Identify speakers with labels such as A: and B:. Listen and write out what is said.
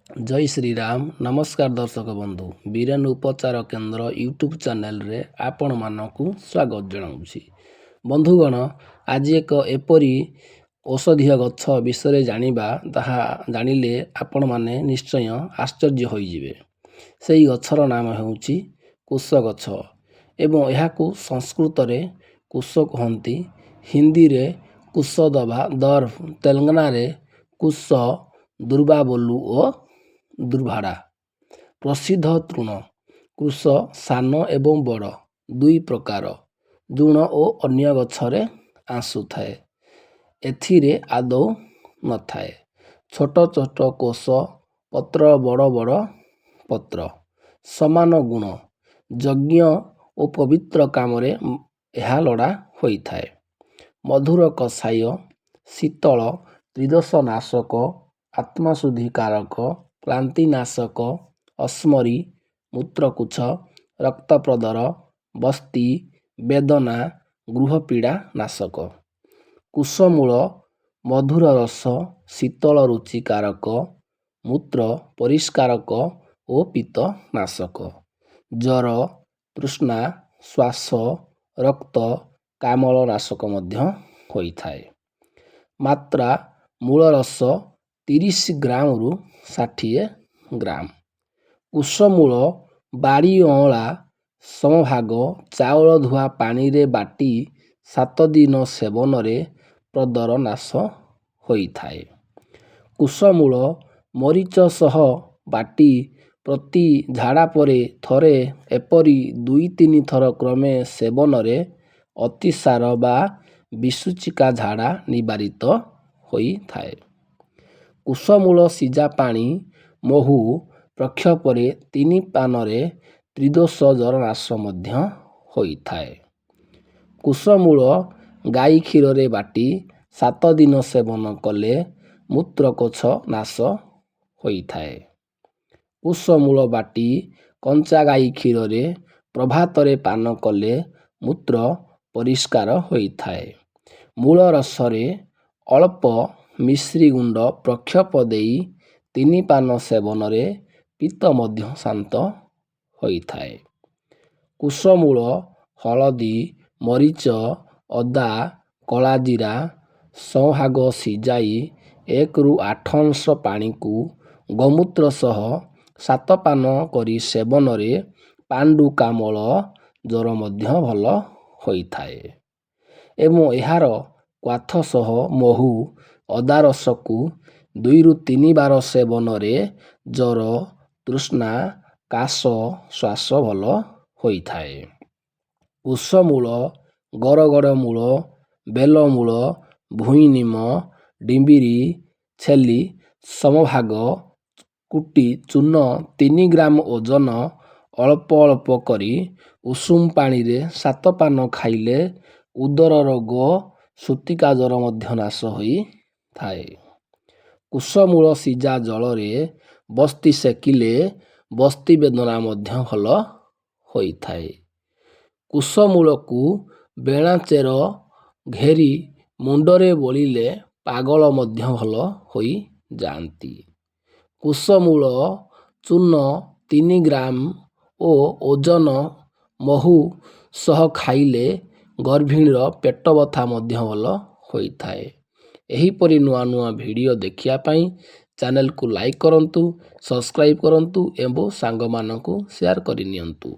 A: ଜୟ ଶ୍ରୀରାମ। ନମସ୍କାର ଦର୍ଶକ ବନ୍ଧୁ, ବୀରେନ ଉପଚାର କେନ୍ଦ୍ର ୟୁଟ୍ୟୁବ୍ ଚ୍ୟାନେଲରେ ଆପଣମାନଙ୍କୁ ସ୍ୱାଗତ ଜଣାଉଛି। ବନ୍ଧୁଗଣ, ଆଜି ଏକ ଏପରି ଔଷଧୀୟ ଗଛ ବିଷୟରେ ଜାଣିବା, ତାହା ଜାଣିଲେ ଆପଣମାନେ ନିଶ୍ଚୟ ଆଶ୍ଚର୍ଯ୍ୟ ହୋଇଯିବେ। ସେହି ଗଛର ନାମ ହେଉଛି କୁଶ ଗଛ ଏବଂ ଏହାକୁ ସଂସ୍କୃତରେ କୁଶ କୁହନ୍ତି, ହିନ୍ଦୀରେ କୁଶ ଦଭା ଦର୍ଭ, ତେଲେଙ୍ଗାନାରେ କୁଶ ଦୁର୍ବାବଲୁ ଓ ଦୁର୍ଭାଡ଼ା। ପ୍ରସିଦ୍ଧ ତୃଣ। କୃଶ ସାନ ଏବଂ ବଡ଼ ଦୁଇ ପ୍ରକାର ଯୁଣ ଓ ଅନ୍ୟ ଗଛରେ ଆସୁଥାଏ, ଏଥିରେ ଆଦୌ ନଥାଏ। ଛୋଟ ଛୋଟ କୋଷ ପତ୍ର, ବଡ଼ ବଡ଼ ପତ୍ର, ସମାନ ଗୁଣ। ଯଜ୍ଞ ଓ ପବିତ୍ର କାମରେ ଏହା ଲୋଡ଼ା ହୋଇଥାଏ। ମଧୁର କଷାୟ, ଶୀତଳ, ତ୍ରିଦୋଷ ନାଶକ, ଆତ୍ମଶୁଦ୍ଧିକାରକ, କ୍ଳାନ୍ତିନାଶକ, ଅସ୍ମରୀ, ମୂତ୍ରକୂଛ, ରକ୍ତପ୍ରଦର, ବସ୍ତି, ବେଦନା, ଗୃହପୀଡ଼ା ନାଶକ। କୁଶମୂଳ ମଧୁର ରସ, ଶୀତଳ ରୁଚିକାରକ, ମୂତ୍ର ପରିଷ୍କାରକ ଓ ପିତ୍ତନାଶକ। ଜ୍ୱର, ତୃଷ୍ଣା, ଶ୍ୱାସ, ରକ୍ତ, କାମଳ ନାଶକ ମଧ୍ୟ ହୋଇଥାଏ। ମାତ୍ରା ମୂଳ ରସ 30 ଗ୍ରାମରୁ 60 ଗ୍ରାମ। କୁଶମୂଳ ବାଡ଼ି ଅଁଳା ସମଭାଗ ଚାଉଳ ଧୁଆ ପାଣିରେ ବାଟି 7 ଦିନ ସେବନରେ ପ୍ରଦର ନାଶ ହୋଇଥାଏ। କୁଶମୂଳ ମରିଚ ସହ ବାଟି ପ୍ରତି ଝାଡ଼ା ପରେ ଥରେ, ଏପରି 2-3 ଥର କ୍ରମେ ସେବନରେ ଅତିସାର ବା ବିସୂଚିକା ଝାଡ଼ା ନିବାରିତ ହୋଇଥାଏ। କୁଶମୂଳ ସିଝା ପାଣି ମହୁ ପ୍ରକ୍ଷେପରେ 3 ପାନରେ ତ୍ରିଦୋଷ ଜ୍ୱରନାଶ ମଧ୍ୟ ହୋଇଥାଏ। କୁଶମୂଳ ଗାଈ କ୍ଷୀରରେ ବାଟି 7 ଦିନ ସେବନ କଲେ ମୂତ୍ରକୋଛ ନାଶ ହୋଇଥାଏ। କୁଶମୂଳ ବାଟି କଞ୍ଚା ଗାଈ କ୍ଷୀରରେ ପ୍ରଭାତରେ ପାନ କଲେ ମୂତ୍ର ପରିଷ୍କାର ହୋଇଥାଏ। ମୂଳ ରସରେ ଅଳ୍ପ ମିଶ୍ରି ଗୁଣ୍ଡ ପ୍ରକ୍ଷେପ ଦେଇ 3 ପାନ ସେବନରେ ପିତ୍ତ ମଧ୍ୟ ଶାନ୍ତ ହୋଇଥାଏ। କୁଶମୂଳ, ହଳଦୀ, ମରିଚ, ଅଦା, କଳାଜିରା ସମଭାଗ ସିଝାଇ 1ରୁ 8 ଅଂଶ ପାଣିକୁ ଗୋମୂତ୍ର ସହ 7 ପାନ କରି ସେବନରେ ପାଣ୍ଡୁ କାମଳ ଜ୍ୱର ମଧ୍ୟ ଭଲ ହୋଇଥାଏ। ଏବଂ ଏହାର କ୍ୱାଥ ସହ ମହୁ, ଅଦା ରସକୁ 2ରୁ 3 ବାର ସେବନରେ ଜ୍ୱର, ତୃଷ୍ଣା, କାଶ, ଶ୍ୱାସ ଭଲ ହୋଇଥାଏ। କୁଶମୂଳ, ଗରଗଡ଼ ମୂଳ, ବେଲମୂଳ, ଭୂଇଁନିମ, ଡିମ୍ବିରି ଛେଲି ସମଭାଗ କୁଟି ଚୂନ 3 ଗ୍ରାମ ଓଜନ ଅଳ୍ପ ଅଳ୍ପ କରି ଉଷୁମ ପାଣିରେ 7 ପାନ ଖାଇଲେ ଉଦର ରୋଗ, ସୂତିକା ଜ୍ୱର ମଧ୍ୟ ନାଶ ହୋଇଥାଏ। କୁଶମୂଳ ସିଝା ଜଳରେ ବସ୍ତି ସେକିଲେ ବସ୍ତି ବେଦନା ମଧ୍ୟ ଭଲ ହୋଇଥାଏ। କୁଶମୂଳକୁ ବେଣା ଚେର ଘେରି ମୁଣ୍ଡରେ ବୋଳିଲେ ପାଗଳ ମଧ୍ୟ ଭଲ ହୋଇଯାଆନ୍ତି। କୁଶମୂଳ ଚୂର୍ଣ୍ଣ 3 ଗ୍ରାମ ଓ ଓଜନ ମହୁ ସହ ଖାଇଲେ ଗର୍ଭିଣୀର ପେଟ ବଥା ମଧ୍ୟ ଭଲ ହୋଇଥାଏ। ଏହିପରି ନୂଆ ନୂଆ ଭିଡ଼ିଓ ଦେଖିବା ପାଇଁ ଚ୍ୟାନେଲକୁ ଲାଇକ୍ କରନ୍ତୁ, ସବସ୍କ୍ରାଇବ୍ କରନ୍ତୁ ଏବଂ ସାଙ୍ଗମାନଙ୍କୁ ସେୟାର କରିନିଅନ୍ତୁ।